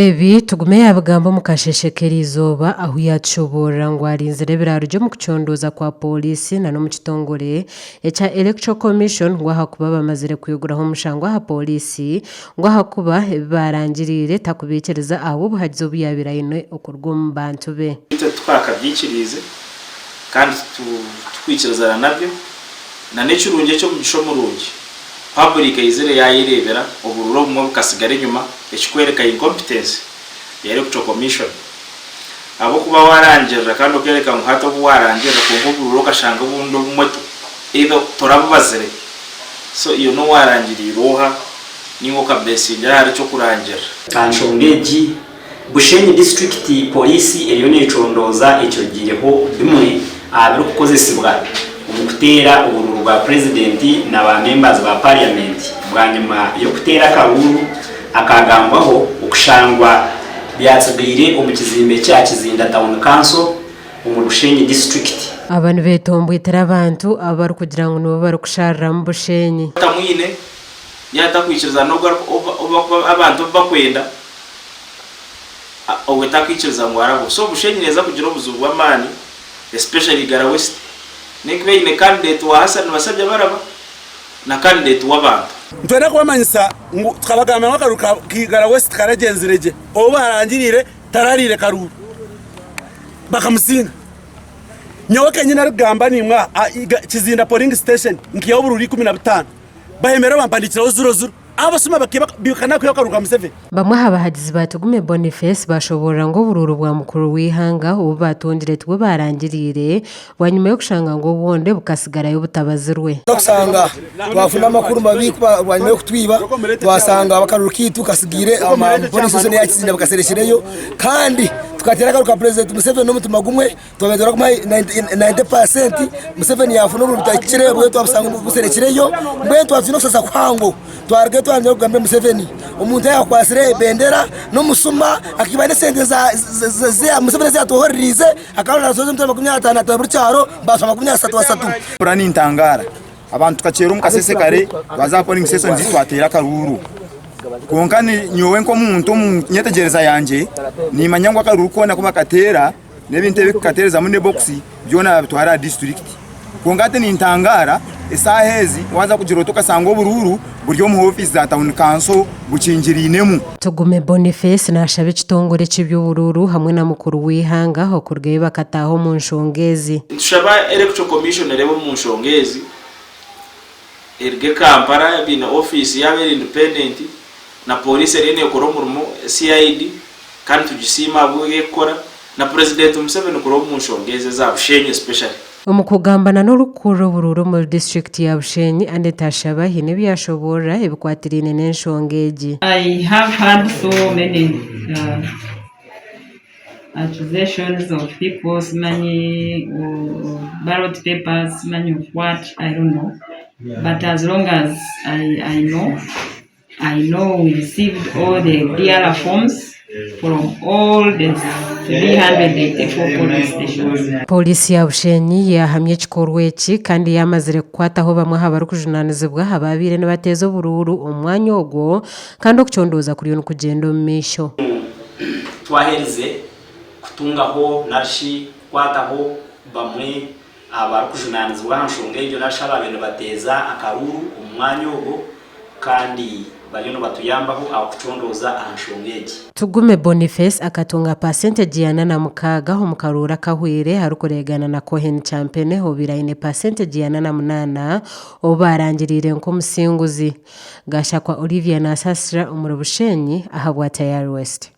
Ebi Tugume yaabigamba omu kasheeshe k'eriizooba ahu yaatushoboorora ngu arinzire ebiraarugye omu kucondooza kwa Pooriisi na n'omu kitongore ekya Electoral Commission ngu ahakuba bamazire kwiguraho omushango aha Pooriisi ngu ahakuba ebi baarangiriire takubiikiriza ahabw'obuhagizi obu yaabaire aine okuruga omu bantu be. Itwe titwakabyikiriize kandi titukwikirizana nabyo na n'ekirungi eky'omugisha omurungi public eizire yayereebera obururu obumwe bukasigara enyima ekikwereka incompetence ya electoral commission ahabw'okuba warangirira kandi okereka ngu hati obu warangirira kwonka obururu okashanga obundi obumwe either torabubazire so iwe n'owarangiriire oha ninga okabesingira ahari ki okurangirira. Aha nshonga egi, Bushenyi disiturikiti Pooriisi eriyo necondooza ekirugiireho bimwe aha birikukozesibwa omu kuteera oburuuru bwa Purezidenti na ba members ba Parliament bwanyima y'okuteera akaruuru akagambwaho okushangwa byatsigaire omu kizimbe kya Kizinda Town Council omuri Bushenyi disiturikiti. Aba nibetomboitera abantu abu barikugira ngu nibo barikushariramu Bushenyi. Atamwine yaaba atakwikirizana n'ogu abantu obu bakwenda. Obwe takwikiriza ngu arabwe. So Bushenyi neza kugira obuzibu bwamaani especially Igara West nekuba eine candidate wa Hassan Basajja Baraba na candidate wabantu. Nitwenda kubamanyisa ngu tukabagambira ngu akaruuru ka Igara West karagyenzire gye, ou baarangiriire tarariire karuuru bakamusinga. Nyowe kenyini arikugamba naimwe aha, Kizinda polling station nkaihaho oburuuru 15, bayemerera bampandiikiraho ziro ziro. Abasuma bakiiba bihakana kwiha akaruuru ka Museveni. Bamwe aha bahagizi ba Tugume Boniface bashoboorora ngu oburuuru bwa mukuru w'eihanga obu baatungire tibwo baarangiriire bwanyima y'okushanga ngu obundi bukasigarayo butabazirwe. Okusanga twafuna amakuru mabi bwanyima y'okutwiba twasanga akaruuru kaitu kasigaire aha polling station eya Kizinda bakaserekireyo kandi tukateera akaruuru ka Purezidenti Museveni n'omutima gumwe. Twabetwara kumuha 90% Museveni yafuna obururu butahikire bwe twabusanga buserekireyo mbwenu twaba twine okusasa kuhango twarugayo twayongera kugambira Museveni omuntu ayakwasire ebendera n'omusuma akiba aine esente za Museveni ezi yatwohorerize akaba nasohoza emitwaro 50 atwara buri kyaro batuha 30 asatu. Mpurira nintangara abantu tukakyera omu kasese kare twaza aha polling station twateera akaruuru kwonka nyowe nk'omuntu omu nyetegyereza yangye nimanya ngu akaruuru koona ku bakateera n'ebintu ebi kukateerezamu n'ebokisi byona babitwara aha disiturikiti. Kwonka hati nintangaara esaaha ezi waaza kugira oti okashanga oburuuru buri omu ofiisi za tawuni kanso bukingiriinemu. Tugume Boniface nashaba ekitongore ky'eby'oburuuru hamwe na mukuru w'eihanga okurugayo bakataaha omu nshonga ezi. Nitushaba Electoral Commission ereebe omu nshonga ezi, eruge Kampala baine ofiisi yaabo eri independent na pooriisi eriyo neekora omurimo, CID. Kandi nitugisiima ahabw'ebi erikukora na Purezidenti Museveni kuraba omu nshonga ezi eza Bushenyi especially. Omu kugambana n'orikukurira oburuuru omuri disiturikiti ya Bushenyi, Annet Ashaba haine ebi yashoboorora ebikwatiraine n'enshonga egi. I have heard so many accusations of people simanyi ballot papers simanyi of what I don't know but as long as I know I know we received all the DR forms from all the 384 polling stations. Pooriisi ya Bushenyi yaahamya ekikorwa eki kandi yaamazire kukwataho bamwe aha barikujunaanizibwa abaabaire nibateeza oburuuru omu mwanya ogwo kandi okucondooza kuriyo nikugyenda omu maisho. Twaherize kutungaho narishi kukwataho bamwe abarikujunaanizibwa aha nshonga egyo narishi abaabaire nibateeza akaruuru omu mwanya ogwo kandi bariyo nibatuyambaho aha kucondooza aha nshonga egi. Tugume Boniface akatunga paasentegi ya 46 omu karuuru akahweire arikureegana na Cohen Champene obaire aine paasentegi ya 48 ou baarangiriire nk'omusinguzi. Gashakwa Olivia naasasira omuri Bushenyi ahabwa Tayari West.